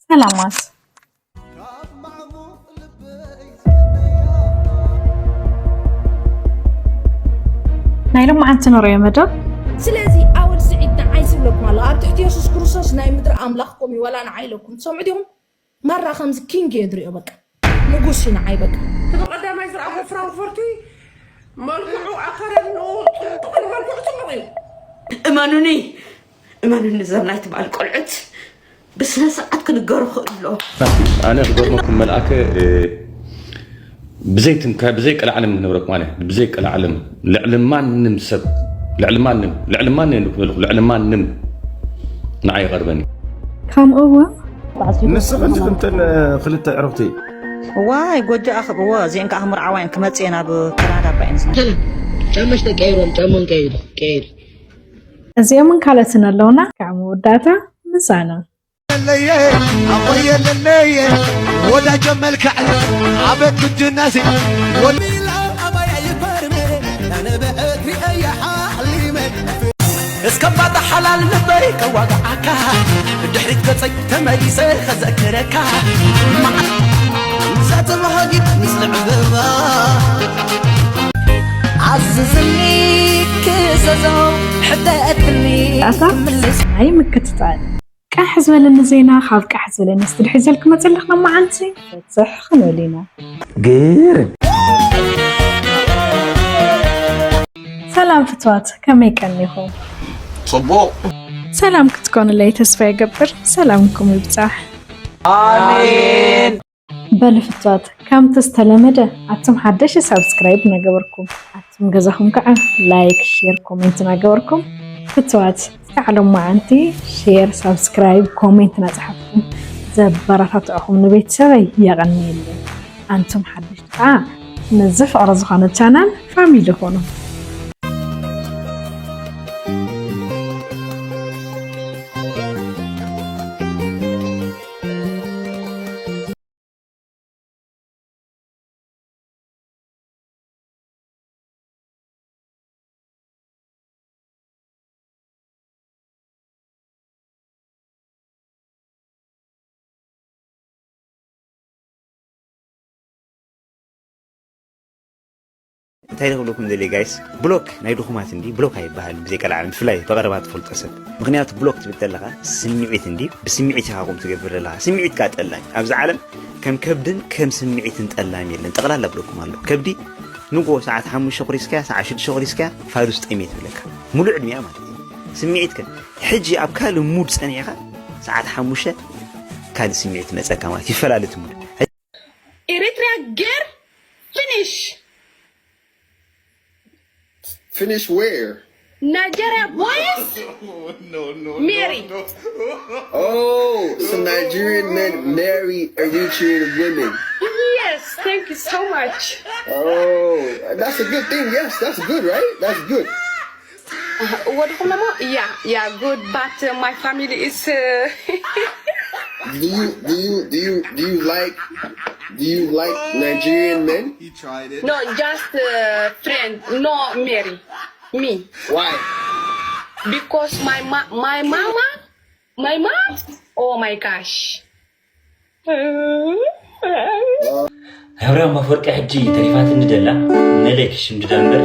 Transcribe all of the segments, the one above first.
ሰላማት። ናይ ሎማዓንቲ ንሪኦ መደብ። ስለዚ ኣወል ስዒድ ንዓይ ዝብለኩም ኣሎ፣ ኣብ ትሕቲ የሱስ ክርስቶስ ናይ ምድሪ ኣምላኽኩም እዩ፣ ዋላ ንዓይ ኢለኩም ትሰምዑ ዲኹም? ማራ ከምዚ ኪንግ እየ ዝሪኦ፣ በቃ ንጉስ እዩ ንዓይ፣ በቃ። እቲ ብቐዳማይ ዝረኣኹ ፍራንክፈርት እዩ። መልክዑ ኣካዳድንኡ ጥቕጥቕን መልክዑ ጽቡቕ እዩ። እመኑኒ፣ እመኑኒ፣ እዞም ናይ ትማል ቆልዑት ብስነ ስርዓት ክንገሩ ክእሎ። ኣነ ክገርመኩም መልኣከ፣ እ፣ ብዘይ ትምካ-፣ ብዘይ ቀልዓለም ክነብረኩም ኣነ፣ ብዘይ ቀልዓለም፣ ልዕሊ ማንም ሰብ፣ ልዕሊ ማንም፣ ልዕሊ ማንም ክበልኩ፣ ልዕሊ ማንም ንዓይ ይቐርበኒ። ከምኡ እውን ንስኽን እተን ክልተ ኣዕሩኽቲ። ዋይ፣ ጎጆ ኣኽብዎ፣ እዚአን ከዓ ክምርዓዋ እየን፣ ክመጽእ እየን ኣብ ካናዳ እባ እየን ዝመ- ሰላም። ጫማሽ ተቀይሮም፣ ጫማን ቀይሩ፣ ቀይሩ። እዚኦምን ካልኦትን ኣለውና። ካብ መወዳእታ ምሳና። ለየ ኣቦየ ለለየ ወዳጀ መልክዕ ኣቤት ግድነሲ ወሚላ ኣባያ ይፈርሜ ናነበ እግሪ እየ ሓሊመ እስከ ባታ ሓላል ልበይ ከዋግዓካ ብድሕሪት ገጸይ ተመሊሰ ከዘክረካ መዓ- ምስ ኣተባሃጊ ምስ ልዕበባ ኣዝዝኒ ክእዘዞ ሕተትኒ ኣታ ክምልስ ናይ ምክትታል ቃሕ ዝበለኒ ዜና ካብ ቃሕ ዝበለኒ ስትድሒ ዘልክ መፅልኽ መዓልቲ ፍትሕ ክንብል ኢና። ግርም። ሰላም ፍትዋት፣ ከመይ ቀኒኹም? ጽቡቕ። ሰላም ክትኮኑለይ ተስፋ ይገብር። ሰላምኩም ይብጻሕ። ኣሜን። በሉ ፍትዋት፣ ከምቲ ዝተለመደ ኣቱም ሓደሽ ሳብስክራይብ እናገበርኩም፣ ኣቱም ገዛኹም ከዓ ላይክ፣ ሼር፣ ኮሜንት እናገበርኩም ፍትዋት እስካዕ ሎማዓንቲ ሼር፣ ሳብስክራይብ፣ ኮሜንት እናፀሓፍኩም ዘበረታትዕኹም ንቤተሰበይ የቐንየለይ። ኣንቱም ሓደሽቲ ከዓ ነዚ ፍቕሪ ዝኾነ ቻናል ፋሚሊ ኾኑ። እንታይ ክብለኩም ደልየ ጋይስ፣ ብሎክ ናይ ድኹማት እንዲ ብሎክ ኣይበሃልን። ብዘይ ቀልዓለም ብፍላይ ብቐረባ ትፈልጦ ሰብ። ምኽንያቱ ብሎክ ትብል ዘለኻ ስምዒት እንዲ ብስምዒት ኢኻ ከምኡ ትገብር ዘለኻ። ስምዒት ከኣ ጠላም ኣብዚ ዓለም ከም ከብድን ከም ስምዒትን ጠላም የለን። ጠቕላላ ብሎኩም ኣሎ። ከብዲ ንጎ ሰዓት ሓሙሽተ ኩሪስካያ፣ ሰዓት ሽዱሽተ ኩሪስካያ ፋዱስ ጠሜት ይብለካ። ሙሉእ ዕድሚኣ ማለት እዩ። ስምዒትከ ሕጂ ኣብ ካልእ ሙድ ጸኒዕካ ሰዓት ሓሙሽተ ካልእ ስምዒት መጸካ ማለት ይፈላለ እቲ ሙድ። Eritrea girl finish. Finish where? Nigeria boys. No, no, Mary. No, no. Oh, some Nigerian men marry Eritrean women. Yes, thank you so much. Oh, that's a good thing. Yes, that's good, right? That's good. What do you know? Yeah, yeah, good. But uh, my family is. Uh, do you do you do you do you like do you like Nigerian men? He tried it. No, just uh, friend. No, Mary. Me. Why? Because my ma- my mama, my mom. Oh my gosh. Hebrew ኣፈወርቂ ሕጂ ተሪፋትኒ ደላ፣ ነለይ ክሽምድዳ እምበር።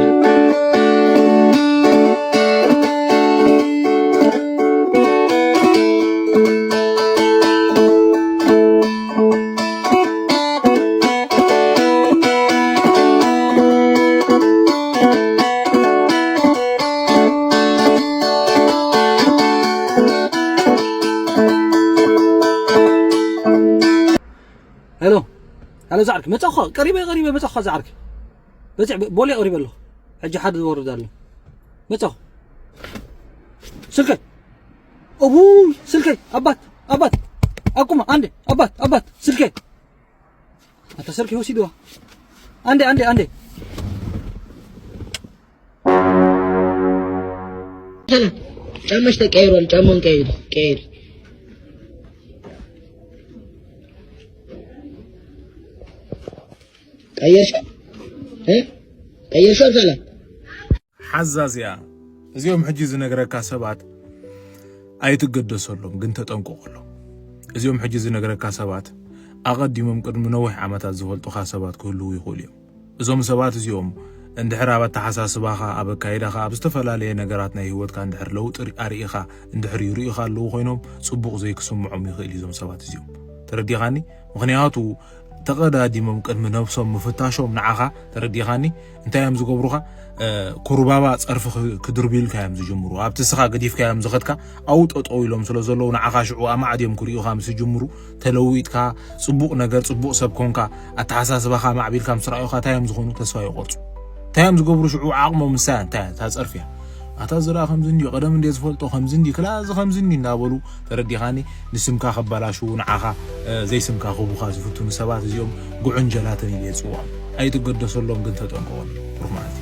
ሄሎ፣ ሄሎ፣ ዛዕርክ፣ መጻኹ፣ ቀሪበ፣ ቀሪበ፣ መጻኹ፣ ዛዕርክ። በጽዕ፣ ቦሌ ቀሪበ ኣለኹ። ሕጂ ሓደ ዝወርድ ኣሎ። መጻኹ። ስልከይ። እውይ፣ ስልከይ፣ ኣባት፣ ኣባት። ኣቁም፣ ኣንዴ፣ ኣባት፣ ኣባት፣ ስልከይ። ኣታ ስልከይ ወሲድዋ። ኣንዴ፣ ኣንዴ፣ ኣንዴ። ሰላም። ጫማሽ ተቀይሯል። ጫማን ቀይሪ፣ ቀይሪ። ቀየርሽ? እ? ቀየርሽ ሰላም? ሓዛዝያ። እዚኦም ሕጂ ዝነግረካ ሰባት ኣይትገደሰሎም፣ ግን ተጠንቀቐሎም። እዚኦም ሕጂ ዝነግረካ ሰባት ኣቐዲሞም ቅድሚ ነዊሕ ዓመታት ዝፈልጡኻ ሰባት ክህልዉ ይኽእሉ እዮም። እዞም ሰባት እዚኦም እንድሕር ኣብ ኣተሓሳስባኻ፣ ኣብ ኣካይዳኻ፣ ኣብ ዝተፈላለየ ነገራት ናይ ህይወትካ እንድሕር ለውጢ ሪ-፣ ኣርኢኻ፣ እንድሕር ይርእዩኻ ኣለዉ ኮይኖም፣ ጽቡቕ ዘይክስምዖም ይኽእል እዩ እዞም ሰባት እዚኦም። ተረዲኻኒ? ምኽንያቱ ተቐዳዲሞም ቅድሚ ነብሶም ምፍታሾም ንዓኻ፣ ተረዲኻኒ? እንታይ እዮም ዝገብሩኻ? እ፣ ኩርባባ ጸርፊ ክ-፣ ክድርብዩልካ እዮም ዝጅምሩ። ኣብቲ ንስኻ ገዲፍካዮም ዝኸድካ ኣብኡ ጠጠው ኢሎም ስለ ዘለዉ ንዓኻ ሽዑ ኣማዕድዮም ክርእዩኻ ምስ ዝጅምሩ ተለዊጥካ፣ ጽቡቕ ነገር፣ ጽቡቕ ሰብ ኮንካ፣ ኣተሓሳስባኻ ማዕቢልካ ምስ ረኣዩኻ እንታይ እዮም ዝኾኑ? ተስፋ ይቖርጹ። እንታይ እዮም ዝገብሩ ሽዑ? ዓቕሞም ንሳ እንታይ እያ? እታ ጸርፊ እያ። ኣታ እዚ ደኣ ከምዚ እንድዩ፣ ቀደም እንድየ ዝፈልጦ ከምዚ እንድዩ፣ ክላ እዚ ከምዚ እንድዩ እንዳበሉ ተረዲኻኒ? ንስምካ ከባላሽዉ፣ ንዓኻ፣ እ፣ ዘይስምካ ክህቡኻ ዝፍትኑ ሰባት እዚኦም ጉዕንጀላተን ኢለ ይጽውዖም። ኣይትገደሰሎም ግን ተጠንቀቖም። ብሩኽ መዓልቲ።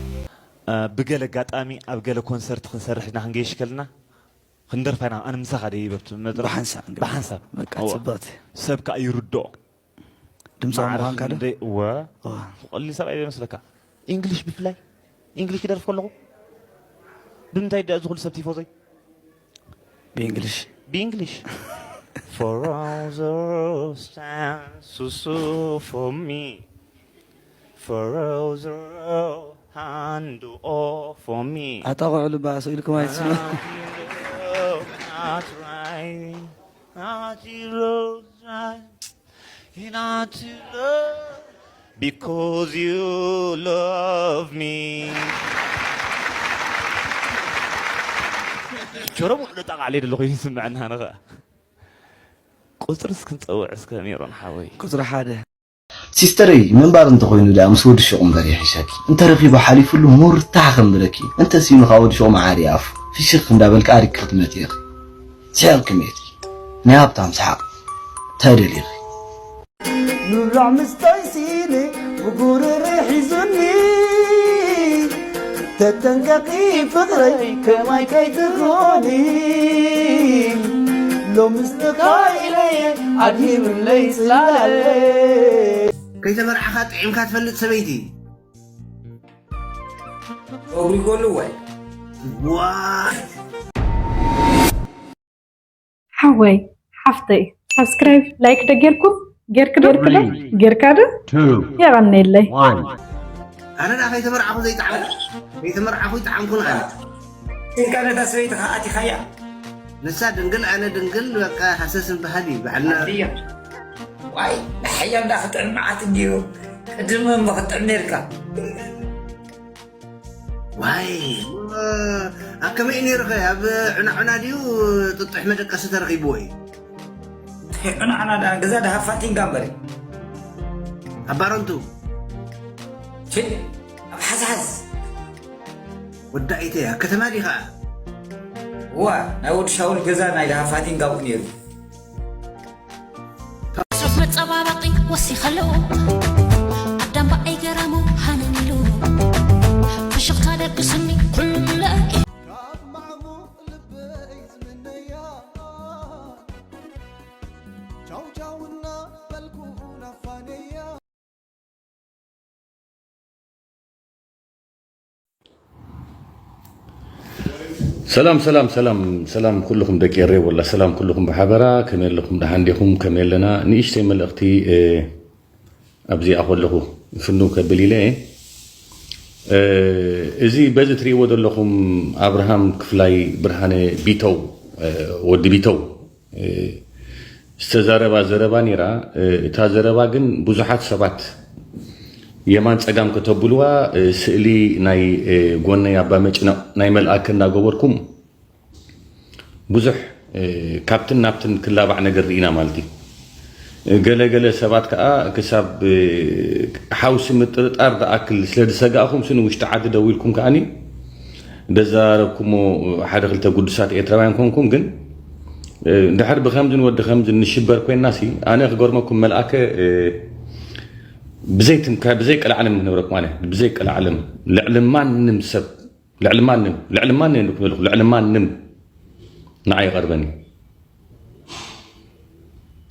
እ፣ ብገለ ኣጋጣሚ ኣብ ገለ ኮንሰርት ክንሰርሕ ኢና ክንገይሽ ከለና ክንደርፋ ኢና። ኣነ ምሳኻ ደይበብቲ መድረኽ ብሓንሳብ ንገይሽ። ብሓንሳብ። በቃ እወ። ጽብቕቲ። ሰብ ከኣ ይርድኦ። ድምጻዊ ማዕረ ምዃንካ ዶ? ክንደይ፣ እወ። እወ። ቀሊል ሰብኣይ ዶ ይመስለካ? ኢንግሊሽ ብፍላይ። ኢንግሊሽ ክደርፍ ከለኹ ብምንታይ ደኣ እዚ ኩሉ ሰብ ቲፎዞይ? ብኢንግሊሽ። ብኢንግሊሽ። For all those times you so for me. For all the hand all for me. ኣታ ቆዕሉ በኣሱ ኢልኩም ኣይትስማ። Not right. Not right. Not love. Because you love me. ጆሮም ለጣቕ ዓለይ ደሎ ኮይኑ ይስምዐና ኣነ ኸኣ። ቁጽርስ ክንጸውዕ እስከ ሜሮን ሓወይ። ቁጽሪ ሓደ። ሲስተረይ ምንባር እንተኾይኑ ደኣ ምስ ወዲ ሹቕ እምበር ይሕሸኪ። እንተረኺቡ ሓሊፉሉ ሙርታሕ ከንብረኪ። እንተሲኢኑ ካብ ወዲ ሹቕ መዓር ይኣፉ። ፍሽኽ እንዳበልኪ ኣሪግኪ ክትመጺ ኢኺ። ስሒቕኪ ሜቲ። ናይ ሃብታም ሰሓቕ። እንታይ ደሊኺ? ንብላዕ ምስታይ ስኢነ ብጉርሪ ሒዙኒ። ተጠንቀቂ ፍቕረይ ከማይ ከይትኾኒ። ሎምስ ተኻኢለየ ኣድሂብለይ ጽላለይ። ከይተመርዓኻ ጥዒምካ ትፈልጥ ሰበይቲ? ጸጉሪ ጎልዋይ። ዋ! ሓወይ፣ ሓፍተይ፣ ሳብስክራይብ፣ ላይክ ዶ ጌርኩም? ጌርክ ዶ? Three, ጌርካ ዶ? Two, የቐንየለይ። One። ኣነ ደኣ ከይተመርዓኹ ዘይጠዓምኩ፣ ከይተመርዓኹ ይጠዓምኩን ኣነ። ኢልካ ነታ ሰበይቲ ከኣ ኣቲኻያ? ንሳ ድንግል፣ ኣነ ድንግል፣ በቃ ሃሰስ በሃል እዩ፣ ባዕልና። ኣትያ። ዋይ፣ ንሓያል ደኣ ክጥዕም መዓት እንድዩ። ቅድም እሞ ክትጥዕም ነይርካ። ዋይ፣ ኣብ ከመይ ነይሩ ኸ? ኣብ ዑናዑና ድዩ ጥጡሕ መደቀሲ ተረኺብዎ እዩ? እንታይ ዑናዑና ደኣ፣ ገዛ ደሃ ፋቲንጋ እምበር። ኣብ ባረንቱ? ቺ፣ ኣብ ሓዝሓዝ። ወዲ ኣይተ፣ ኣብ ከተማ ዲኻ? እዋ፣ ናይ ወዲ ሻውል ገዛ ናይ ደሃ ፋቲንጋ ኣብኡ ነይሩ። ሱፍ መጸባበቒ ወሲኸሉ፣ ኣዳም በኣይ ገራሙ ሃነን ኢሉ፣ ፍሽኽታ ደቅስኒ ኩሉ ለእኪ። ካብ ማዕሙቕ ልበይ ዝምነያ፣ ቻው ቻው እናበልኩ ናፋነያ። ሰላም፣ ሰላም፣ ሰላም፣ ሰላም ኩልኹም ደቂ ኤረይ፣ ወላ ሰላም ኩልኹም ብሓበራ፣ ከመይ ኣለኹም? ደሓን ዲኹም? ከመይ ኣለና? ንእሽተይ መልእኽቲ፣ እ፣ ኣብዚኣ ከለኹ ፍንው ከብል ኢለ እየ። እ፣ እዚ በዚ ትርእይዎ ዘለኹም ኣብርሃም ክፍላይ ብርሃነ ቢተው፣ እ፣ ወዲ ቢተው፣ እ፣ ዝተዛረባ ዘረባ ነይራ። እ፣ እታ ዘረባ ግን ብዙሓት ሰባት የማን ጸጋም ከተብልዋ፣ እ፣ ስእሊ ናይ፣ እ፣ ጎነይ ኣባ መጭነቕ ናይ መልኣከ እናገበርኩም ብዙሕ፣ እ፣ ካብትን ናብትን ክላባዕ ነገር ርኢና ማለት እዩ። እ፣ ገለ ገለ ሰባት ከኣ ክሳብ፣ እ፣ ሓውሲ ምጥርጣር ዝኣክል ስለ ዝሰጋእኹም፣ ስኒ ውሽጢ ዓዲ ደው ኢልኩም ከኣኒ ደዛረብኩሞ ሓደ ክልተ ግዱሳት ኤርትራውያን ኮንኩም፣ ግን፣ እ፣ እንድሕር ብኸምዝን ወዲ ከምዝን ንሽበር ኮይንናሲ፣ ኣነ ክገርመኩም መልኣከ፣ እ፣ ብዘይ ትምካ-፣ ብዘይ ቀላዕለም ክነግረኩም ኣነ፣ ብዘይ ቀላዕለም፣ ልዕሊ ማንም ሰብ፣ ልዕሊ ማንም፣ ልዕሊ ማንም ኢሉ ክብለኹ፣ ልዕሊ ማንም ንዓይ ይቐርበኒ።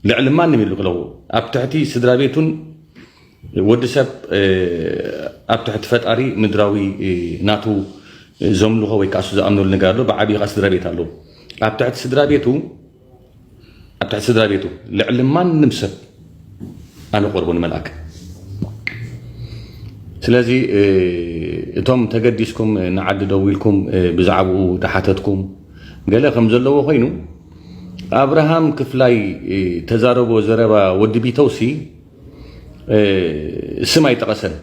ልዕሊ ማንም ኢሉ ክለኹ፣ ኣብ ትሕቲ ስድራ ቤቱን ወዲ ሰብ፣ እ፣ ኣብ ትሕቲ ፈጣሪ ምድራዊ፣ እ፣ ናቱ ዘምልኾ ወይ ከዓ እሱ ዝኣምነሉ ነገር ኣሎ። ብዓብዪ ከዓ ስድራ ቤት ኣለዎ። ኣብ ትሕቲ ስድራ ቤቱ፣ ኣብ ትሕቲ ስድራ ቤቱ ልዕሊ ማንም ሰብ ኣነ ቆርቦ ንመልኣክ። ስለዚ እቶም ተገዲስኩም ንዓዲ ደው ኢልኩም ብዛዕባኡ ድሓተትኩም ገለ ከም ዘለዎ ኮይኑ ኣብርሃም ክፍላይ ተዛረቦ ዘረባ ወዲ ቢተውሲ ስም ኣይጠቐሰን።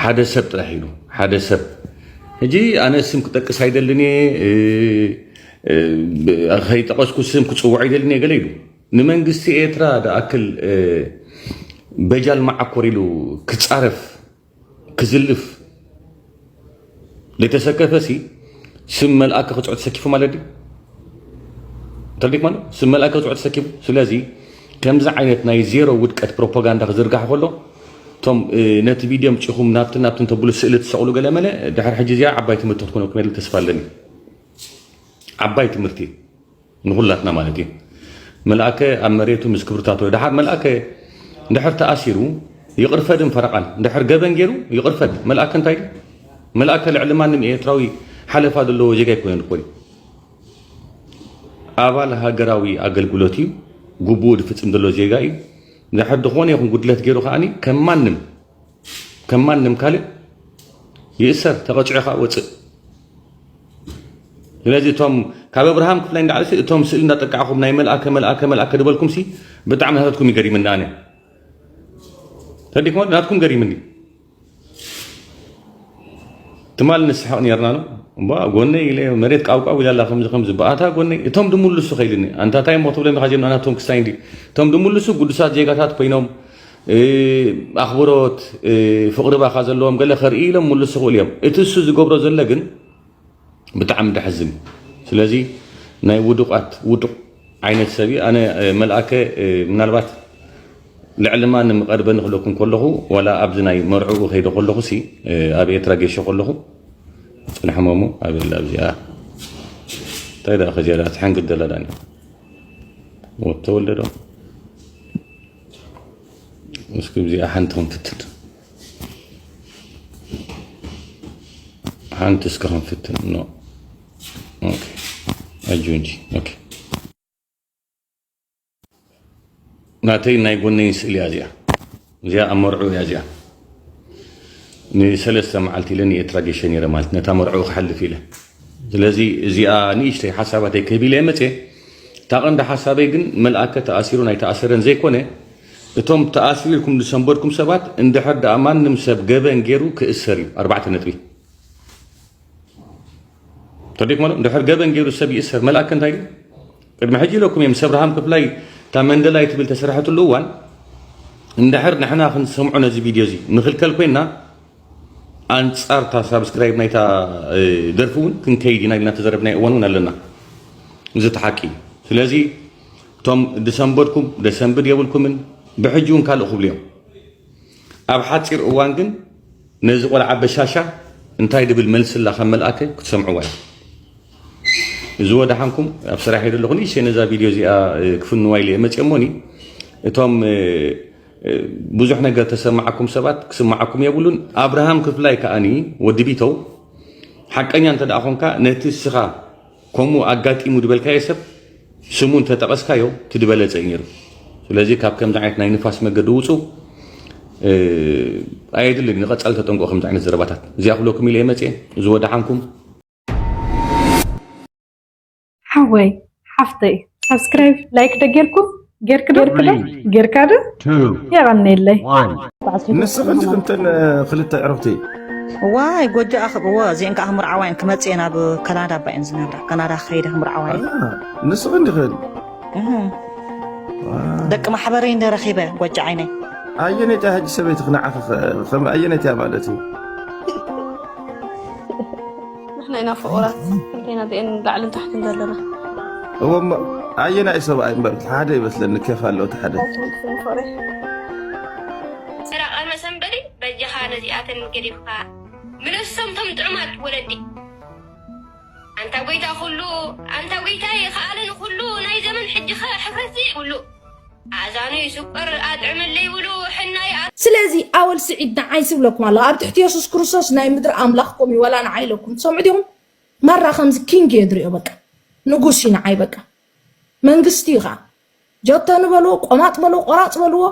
ሓደ ሰብ ጥራሕ ኢሉ ሓደ ሰብ። ሕጂ ኣነ ስም ክጠቅስ ኣይደልን እየ፣ ከይጠቐስኩ ስም ክፅውዕ ኣይደልን እየ ገለ ኢሉ። ንመንግስቲ ኤርትራ ድኣክል በጃል መዓኮር ኢሉ ክፃረፍ ክዝልፍ ዘይተሰከፈ ሲ ስም መልኣከ ክፅዖ ተሰኪፉ ማለት ድዩ? ተርዲክ ማለት ስም መልኣከ ክፅዖ ተሰኪፉ። ስለዚ ከምዚ ዓይነት ናይ ዜሮ ውድቀት ፕሮፓጋንዳ ክዝርጋሕ ከሎ እቶም ነቲ ቪድዮ ምጭኹም ናብትን ናብትን ተብሉ ስእሊ ትሰቕሉ ገለ መለ ድሕር ሕጂ እዚኣ ዓባይ ትምህርቲ ክትኮነኩም የለ ተስፋ ኣለኒ። ዓባይ ትምህርቲ ንኹላትና ማለት እዩ። መልኣከ ኣብ መሬቱ ምስ ክብርታቱ ድሓር መልኣከ ድሕር ተኣሲሩ ይቕርፈድን ፈረቓን ድሕር ገበን ገይሩ ይቕርፈድ። መልኣከ እንታይ ድዩ? መልኣከ ልዕሊ ማንም ኤርትራዊ ሓለፋ ዘለዎ ዜጋ ኣይኮነን እኮ እዩ። ኣባል ሃገራዊ ኣገልግሎት እዩ። ግቡኡ ዝፍጽም ዘሎ ዜጋ እዩ። ድሕር ዝኾነ ይኹን ጉድለት ገይሩ ከኣኒ ከም ማንም ከም ማንም ካልእ ይእሰር ተቐጺዑ ከዓ ወፅእ። ስለዚ እቶም ካብ ኣብርሃም ክፍላይ እንዳዓለሲ እቶም ስእሊ እንዳጠቃዕኹም ናይ መልኣከ መልኣከ መልኣከ ድበልኩም ሲ ብጣዕሚ ናታትኩም ይገሪምኒ ኣነ ተዲኩም ናትኩም ገሪምኒ። ትማል ንስሓቕ ነርና ነው እባ ጎነይ ኢለ መሬት ቃውቃው ኢላላ ከምዚ ከምዚ በኣታ ጎነይ እቶም ድምልሱ ከይልኒ ኣንታታይ ሞ ትብለኒ ካጀ ናናቶም ክስታይ እንዲ እቶም ድምልሱ ጉዱሳት ዜጋታት ኮይኖም ኣኽብሮት ፍቕሪ ባኻ ዘለዎም ገለ ከርኢ ኢሎም ምልሱ ክእሉ እዮም። እቲ እሱ ዝገብሮ ዘሎ ግን ብጣዕሚ ደሕዝን። ስለዚ ናይ ውዱቓት ውዱቕ ዓይነት ሰብ እዩ። ኣነ መልኣከ ምናልባት ልዕሊ ማንም ቀርበኒ ክለኩም ከለኹ ዋላ ኣብዚ ናይ መርዕኡ ከይደ ከለኹ ሲ ኣብ ኤርትራ ጌሾ ከለኹ ፅንሕሞሙ ኣበላ ኣብዚኣ እንታይ ደኣ ከዚያ ደኣ ትሓንግደላ ዳኒ ወተወልደ ዶ እስኪ እዚኣ ሓንቲ ክንፍትን ሓንቲ እስከ ክንፍትን ኖ ኦኬ ኣጁ እንጂ ኦኬ ናተይ ናይ ጎነይ ስእሊ እያ እዚኣ እዚኣ ኣብ መርዑ እያ እዚኣ ንሰለስተ መዓልቲ ኢለ ንኤርትራ ጌሸ ነይረ ማለት ነታ መርዑ ክሓልፍ ኢለ ስለዚ እዚኣ ንእሽተይ ሓሳባተይ ክህብ ኢለ መፅየ እታ ቀንዲ ሓሳበይ ግን መልኣከ ተኣሲሩ ናይ ተኣሰረን ዘይኮነ እቶም ተኣሲሩ ኢልኩም ዝሰንበድኩም ሰባት እንድሕር ደኣ ማንም ሰብ ገበን ገይሩ ክእሰር እዩ ኣርባዕተ ነጥቢ ተዲክ ማለት እንድሕር ገበን ገይሩ ሰብ ይእሰር መልኣከ እንታይ እዩ ቅድሚ ሕጂ ኢለኩም እዮም ምስ ኣብርሃም ክፍላይ እታ መንደላይ ትብል ተሰርሐትሉ እዋን እንድሕር ንሕና ክንሰምዖ ነዚ ቪድዮ እዚ ንክልከል ኮይና ኣንጻር እታ ሳብስክራይብ ናይታ ደርፊ እውን ክንከይድ ኢና ኢልና ተዘረብናይ እዋን እውን ኣለና እዚ ተሓቂ እዩ ስለዚ እቶም ድሰንበድኩም ደሰንብድ የብልኩምን ብሕጂ እውን ካልእ ክብሉ እዮም ኣብ ሓፂር እዋን ግን ነዚ ቆልዓ በሻሻ እንታይ ድብል መልስላ ካብ መልኣከ ክትሰምዕዋ እዩ እዚ ወደሓንኩም ኣብ ስራሕ ይደለኹ ንእሽተይ ነዛ ቪድዮ እዚኣ ክፍንዋ ኢለ መፅኦሞኒ እቶም ብዙሕ ነገር ተሰማዓኩም ሰባት ክስማዓኩም የብሉን ኣብርሃም ክፍላይ ከኣኒ ወዲ ቢተው ሓቀኛ እንተ ደኣ ኮንካ ነቲ እስኻ ከምኡ ኣጋጢሙ ዝበልካዮ ሰብ ስሙ እንተጠቐስካዮ እቲ ዝበለፀ እዩ ነይሩ ስለዚ ካብ ከምዚ ዓይነት ናይ ንፋስ መገዲ ውፁ ኣየድልን ንቐፃሊ ተጠንቀቑ ከምዚ ዓይነት ዘረባታት እዚኣ ክብለኩም ኢለ እየ መፅየ ዝወደሓንኩም ሓወይ ሓፍተይ ሳብስክራይብ ላይክ ደጌርኩም ጌርክ ዶ ጌርካ ዶ የቐነየለይ ንስኺ እንዲ ከምተን ክልተ ዕሩኽቲ ዋይ ጎጆ ኣኽብዎ እዚአን ከዓ ክምርዓዋ እየን ክመፅእ እየ ናብ ካናዳ እባ እየን ዝነብራ ካናዳ ከይደ ክምርዓዋ እየን ንስኺ እንዲኽን ደቂ ማሕበረይ እንደ ረኺበ ጎጆ ዓይነይ ኣየነይታ ሕጂ ሰበይቲ ክነዓኺ ከም ኣየነይታ ማለት እዩ ንሕና ኢና ፍቑራት ክልቴና ዚአን ላዕልን ታሕትን ዘለና እወ እሞ ኣየናይ ሰብኣይ እምበር ሓደ ይመስለኒ ኬፍ ኣለዎ እቲ ሓደ ፍቕሪ ሰራቕ መሰንበዲ በጃኻ ነዚኣተን ገዲፍኻ ምለሶም ቶም ጥዑማት ወለዲ ኣንታ ጎይታ ኩሉ ኣንታ ጎይታ ይኸኣልን ኩሉ ናይ ዘመን ሕጂ ኸ ሕፍረት ዘይብሉ ኣእዛኑ ይስቆር ኣጥዕምለይ ብሉ ሕናይ ስለዚ ኣወል ስዒድ ንዓይ ዝብለኩም ኣለኹ ኣብ ትሕቲ የሱስ ክርስቶስ ናይ ምድሪ ኣምላኽኩም እዩ ወላ ንዓይ ኢለኩም ትሰምዑ ዲኹም ማራ ከምዚ ኪንግ እየ ዝሪኦ በቃ ንጉስ እዩ ንዓይ በቃ መንግስቲ እዩ ከዓ ጆተኒ በልዎ፣ ቆማጥ በልዎ፣ ቆራፅ በልዎ።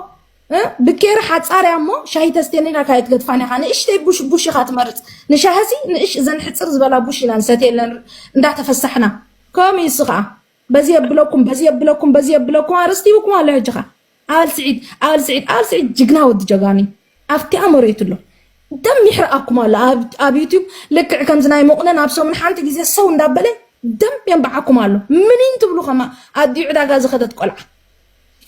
እ? ብኬሪ ሓፃር እያ እሞ ሻሂ ተስትየኒ ኢላ ካይትገድፋን ኢኻ። ንእሽተይ ቡሽ ቡሽ ኢኻ ትመርፅ። ንሻሂ ሲ ንእሽ እዘን ሕፅር ዝበላ ቡሽ ኢና ንሰትየለን እንዳተፈሳሕና። ከምኡ እዩ እሱ ከዓ። በዚ የብለኩም፣ በዚ የብለኩም፣ በዚ የብለኩም ኣርእስቲ ይብኩም ኣሎ ሕጂ ኸ። ኣል ስዒድ፣ ኣል ስዒድ፣ ኣል ስዒድ ጅግና ወዲ ጀጋኒ። ኣብቲኣ መሬት ኣሎ። ደም ይሕርኣኩም ኣሎ። ኣብ፣ ኣብ ዩቲዩብ ልክዕ ከምዚ ናይ መቑነን ኣብ ሰሙን ሓንቲ ግዜ ሰው እንዳበለ ደም የንብዓኩም ኣሎ። ምኒን ትብሉ ከማ ኣዲኡ ዕዳጋ ዝኸደት ቆልዓ።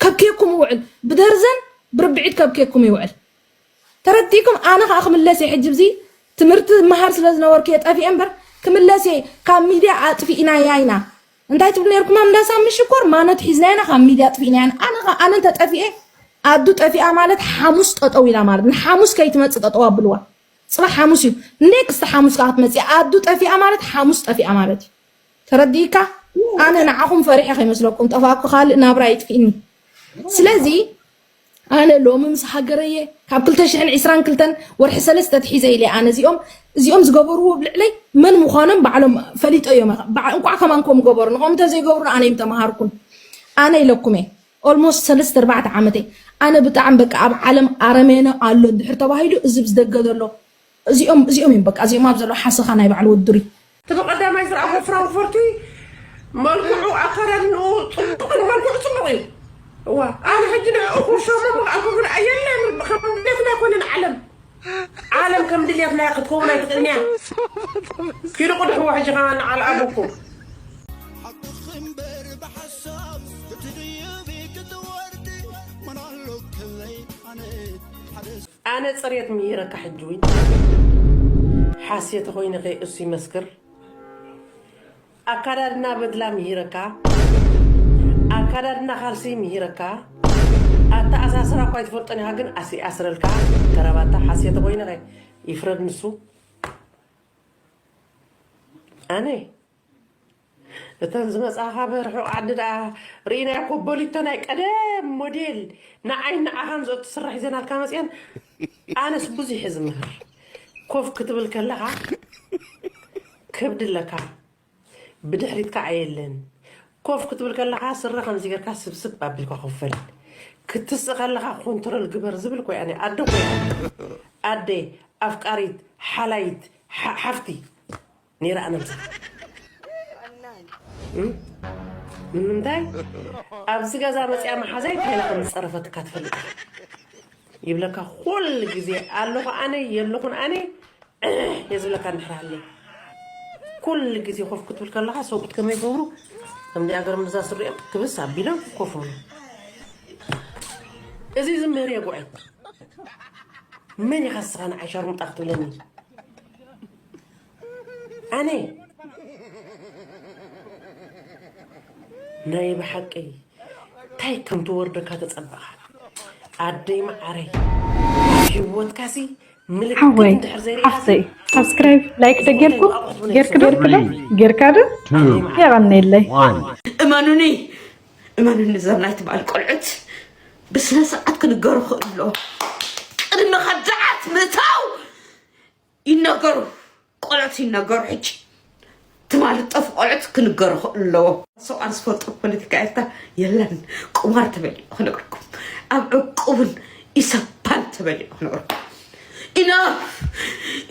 ከብኬኩም ይውዕል። ብደርዘን ብርብዒት ከብኬኩም ይውዕል። ተረዲእኩም? ኣነ ኸኣ ክምለስ እየ። ሕጂ ብዚ ትምህርቲ መሃር ስለ ዝነበርኩ እየ ጠፊኤ እምበር፣ ክምለስ እየ። ካብ ሚድያ ኣጥፊእናያ ኢና። እንታይ ትብሉ ነርኩም? ኣብ እንዳሳሚ ሽኮር ማኖት ሒዝና ኢና ካብ ሚድያ ኣጥፊእና ኢና። ኣነ ኸኣ፣ ኣነ እንተ ጠፊኤ፣ ኣዱ ጠፊኣ ማለት ሓሙስ ጠጠው ኢላ ማለት፣ ንሓሙስ ከይትመጽእ ጠጠው ኣብልዋ። ጽባሕ ሓሙስ እዩ። ኔክስት ሓሙስ ከኣ ክትመጽእ፣ ኣዱ ጠፊኣ ማለት ሓሙስ ጠፊኣ ማለት እዩ። ተረዲእካ? ኣነ ንዓኹም ፈሪሐ ከይመስለኩም፣ ጠፋእኩ ካልእ ናብራ ይጥፊእኒ። ስለዚ ኣነ ሎሚ ምስ ሃገረየ ካብ ክልተ ሽሕን ዕስራን ክልተን ወርሒ ሰለስተ ትሒዘ ኢለ ኣነ እዚኦም፣ እዚኦም ዝገበርዎ ኣብ ልዕለይ መን ምዃኖም ባዕሎም ፈሊጦ እዮም። ባዕ-፣ እንቋዕ ከማን ከምኡ ገበሩ። ንኸም እንተዘይገብሩ ኣነ እዮም ተማሃርኩን። ኣነ ኢለኩም እየ። ኦልሞስት ሰለስተ ኣርባዕተ ዓመተይ። ኣነ ብጣዕሚ በቃ ኣብ ዓለም ኣረሜነ ኣሎ እንድሕር ተባሂሉ እዚ ብዝደገ ዘሎ እዚኦም፣ እዚኦም እዮም በቃ፣ እዚኦም ኣብ ዘለዉ ሓሰኻ ናይ ባዕሉ ወድሪ። እቲ ብቐዳማይ ዝረኣኹ ፍራንክፈርት እዩ። መልክዑ፣ ኣከዳድንኡ ጽቡቕ እዩ፣ መልክዑ ጽቡቕ እዩ። እዋ፣ ኣነ ሕጂ ንዕኡ ክውሸሞ ምኽኣል ክብል ኣየለን፣ ከም ድሌትና ኣይኮነን ዓለም። ዓለም ከም ድሌትና ክትከውን ኣይትኽእልን እያ። ኪዱ ቅድሕዎ ሕጂ ኸኣ ንዓል ኣቡኩም። ሓቅኺ እምበር ብሓሳብ ክትድይቢ ክትወርዲ መን ኣሎ ከለይ ኣነ ሓደ ኣነ ጽሬት ምሂረካ ሕጂ እውን ሓሴት ኮይነ ከይ እሱ ይመስክር። ኣካዳድና በድላ ምሂረካ፣ ኣካዳድና ካልሲ ምሂረካ፣ ኣተኣሳስራ እኳ ኣይትፈልጦን ኢኻ ግን ኣስ-፣ ኣስረልካ ከረባታ ሓሴት ኮይነ ከይ ይፍረድ ንሱ። ኣነ እተን ዝመጻኻ ብርሑቕ ዓዲ ደኣ ርኢናዮ እኮ፣ ቦሊቶ ናይ ቀደም ሞዴል ንዓይን ንዓኻን ዘእቱ ስራሕ ሒዘናልካ መጺአን። ኣነስ ብዙሕ እየ ዝምህር። ኮፍ ክትብል ከለኻ ከብዲ ኣለካ፣ ብድሕሪትካ ኣየለን። ኮፍ ክትብል ከለኻ ስረ ከምዚ ጌርካ ስብስብ ኣቢልካ ኮፍ በል። ክትስእ ከለኻ ኮንትሮል ግበር ዝብል ኮይ ኣነ ኣደ ኮይ ኣነ። ኣደ፣ ኣፍቃሪት፣ ሓላይት፣ ሓ-፣ ሓፍቲ። ነይራ ኣነ ምሳኻ። እም? ንምንታይ? ኣብዚ ገዛ መጽያ መሓዛይ እንታይ ኢላ ከም ዝጸረፈትካ ትፈልጥ። ይብለካ ኩሉ ግዜ ኣለኹ ኣነ፣ የለኹን ኣነ፣ እየ ዝብለካ እንድሕር ሃልየ። ኩሉ ግዜ ኮፍ ክትብል ከለኻ ሰብኡት ከመይ ይገብሩ? ከምዚ ኣገርም እዛ ስሪኦም ክብስ ኣቢሎም ኮፍ ይብሉ። እዚ ዝምህር የጉዐይ። መን ኢኻ ንስኻ ንዓይ ሻርሙጣ ክትብለኒ? ኣነ ናይ ብሓቂ እንታይ ከም ትወርደካ ተጸበኻ? ኣደይ መዓረይ፣ ህይወትካሲ ምልክት ሓወይ፣ እንድሕር ዘይርኢኻሲ ሓፍተይ፣ ሳብስክራይብ፣ ላይክ ደጌርኩ? ጌርክ፣ ጌርክ ዶ? ጌርካ ዶ? የቐንየለይ። One. እመኑኒ፣ እመኑኒ፣ ዘም ናይ ትበሃል ቆልዑት ብስነ ስርዓት ክንገሩ ክእሎ። ቅድሚ ከዳዓት ምእታው ይነገሩ። ቆልዑት ይነገሩ። ሕጂ ትማሊ ጠፉ ቆልዑት ክንገሩ ክእሎ ኣለዎ። ሰብኣን ዝፈልጦ ፖለቲካ ኤርትራ የለን። ቁማር ተበሊዑ ክነግርኩም። ኣብ ዕቁብን ኢሰፓን ተበሊዑ ክነግርኩም። ኢናፍ!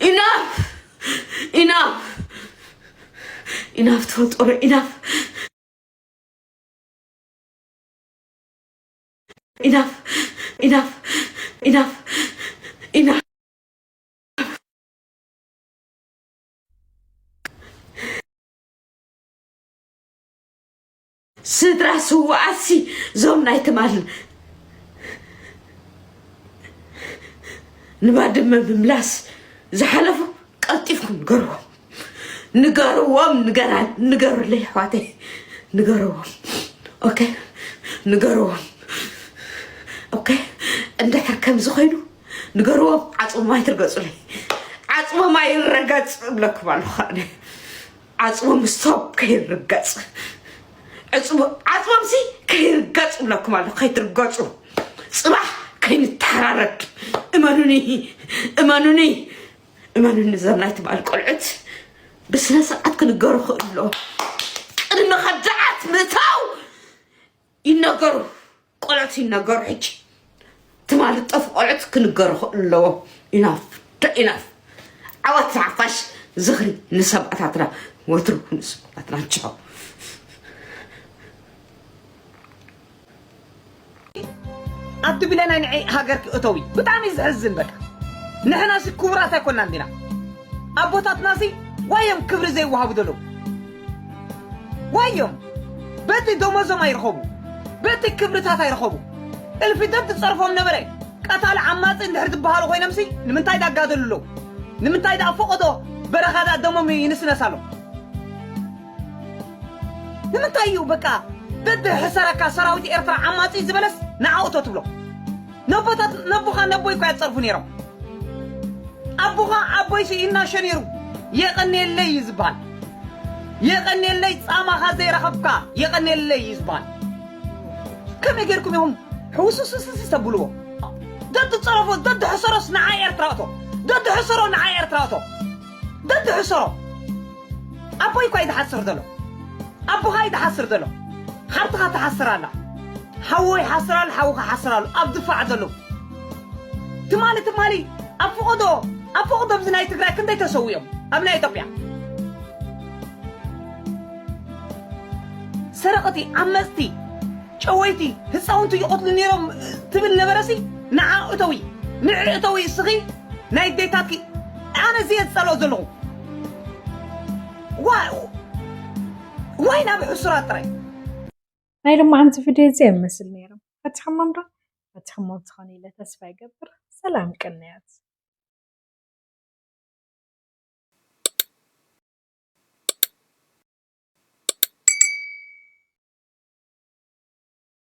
ኢናፍ! ኢናፍ! ኢናፍ ተፈጠሩ፣ ኢናፍ! ኢናፍ! ኢናፍ! ኢናፍ! ኢናፍ! ስድራ ስውኣትሲ፣ እዞም ናይ ትማል ንባድመ ምምላስ ዝሓለፉ ቀልጢፍኩም ንገርዎም። ንገርዎም፣ ንገራ-፣ ንገሩለይ ኣሕዋተይ፣ ንገርዎም። ኦኬ፣ ንገርዎም። ኦኬ፣ እንድሕር ከምዚ ኮይኑ ንገርዎም፣ ዓጽሞም ኣይትርገጹለይ። ዓጽሞም ኣይረገጽ እብለኩም ኣለኹ ኣነ። ዓጽሞም ስቶፕ ከይርገጽ። ዕጽሞ-፣ ዓጽሞምሲ ከይርገጽ እብለኩም ኣለኹ፣ ከይትርገጹ። ጽባሕ ከይንተሓራረድ። እመኑኒ፣ እመኑኒ፣ እመኑኒ፣ ዘም ናይ ትበሃል ቆልዑት ብስነ ስርዓት ክንገሩ ክእሎ። ቅድሚ ከዳዓት ምእታው ይነገሩ። ቆልዑት ይነገሩ ሕጂ። ትማሊ ጠፍ ቆልዑት ክንገሩ ክእለዎም። ኢናፍ ኢናፍ። ዓወት ንሓፋሽ። ዝኽሪ ንሰማእታትና። ወትሩ ንስማእታትና። ቻው። ኣቲ ብለና ንዒ ሃገር ክእተዊ ብጣዕሚ እዩ ዘሕዝን። በቃ ንሕናሲ ክቡራት ኣይኮናን ዲና? ኣቦታትናሲ ዋዮም ክብሪ ዘይወሃቡ ዘለዉ ዋዮም። በቲ ደሞዞም ኣይረኸቡ፣ በቲ ክብርታት ኣይረኸቡ። እልፊ ደድ ዝጸርፎም ነበረ። ቀታሊ ዓማጺ እንድሕር ዝበሃሉ ኮይኖምሲ ንምንታይ ዳጋደሉ ኣለዉ? ንምንታይ ዳ ፈቐዶ በረኻ ዳ ደሞም ይንስነስ ኣሎ? ንምንታይ እዩ በቃ ደድ ሕሰረካ ሰራዊት ኤርትራ ዓማጺ ዝበለስ ንዓኡ እቶ ትብሎ? ነቦታት ነቦኻ ነቦይ እኳ ያጸርፉ ነይሮም። ኣቦኻ ኣቦይሲ ይናሸ ነይሩ። የቐንየለይ እዩ ዝበሃል። የቐንየለይ ጻማኻ ዘይረኸብካ የቐንየለይ እዩ ዝበሃል። ከመይ ጌርኩም ኢኹም ሕውስስስስ ተብልዎ? ደድ ጸረፎ ደድ ሕሰሮስ ንዓ ኤርትራ እቶ። ደድ ሕሰሮ ንዓ ኤርትራ እቶ። ደድ ሕሰሮ ኣቦይ እኳ እዩ ዝሓስር ዘሎ። ኣቦኻ እዩ ዝሓስር ዘሎ። ሓብትኻ ትሓስር ኣላ። ሓዎ ይሓስር ኣሎ፣ ሓውኻ ሓስር ኣሎ። ኣብ ድፋዕ ዘለዉ ትማሊ ትማሊ ኣብ ፈቐዶ ኣብ ፈቐዶ ኣብዚ ናይ ትግራይ ክንደይ ተሰዊኦም ኣብ ናይ ኢትዮጵያ ሰረቕቲ ዓመፅቲ ጨወይቲ ህፃውንቲ ይቐትሉ ነይሮም ትብል ነበረሲ። ንዓ እተዊ ንዕ እተዊ እስኺ ናይ ዴታትኪ ኣነ እዚ እየ ዝፀልኦ ዘለኹ። ዋ- ዋይ ናብ ሕሱራት ጥራይ ናይ ሎማዓንቲ ቪድዮ እዚ ይመስል ነይሩ። ፈቲሖሞም ዶ? ፈቲሖሞም ትኾኑ ኢለ ተስፋ ይገብር። ሰላም ቅንያት።